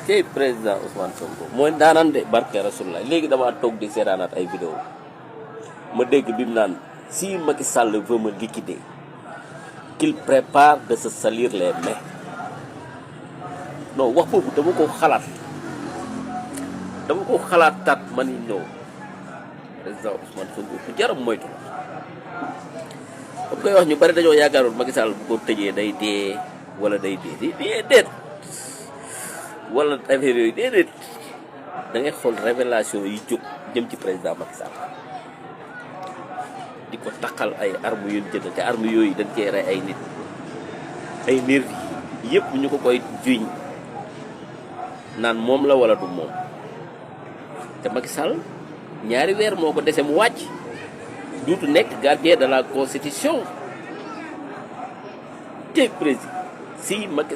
tey président Ousmane Sonko mooy daanaan de barke Rasulullah léegi damaa toog di seetaanaat ay vidéo ma dégg bi mu naan si Macky Sall veut me liquider qu'il prépare de se salir les mains non wax boobu dama ko xalaataat man ni ñëw président Ousmane Sonko ku jaram moytu ba koy wax ñu bari dañoo yaakaaroon Macky Sall bu ko tëjee day dee wala day dee déet wala affaire yooyu déedéet da ngay xool révélation yi jóg jëm ci président Macky Sall di ko takkal ay armes yu jënd te armes yooyu dañ cee rey ay nit ay nervi yëpp ñu ko koy juñ naan moom la wala du moom te Macky Sall ñaari weer moo ko dese mu wàcc duutu nekk gardien de la constitution te président si Macky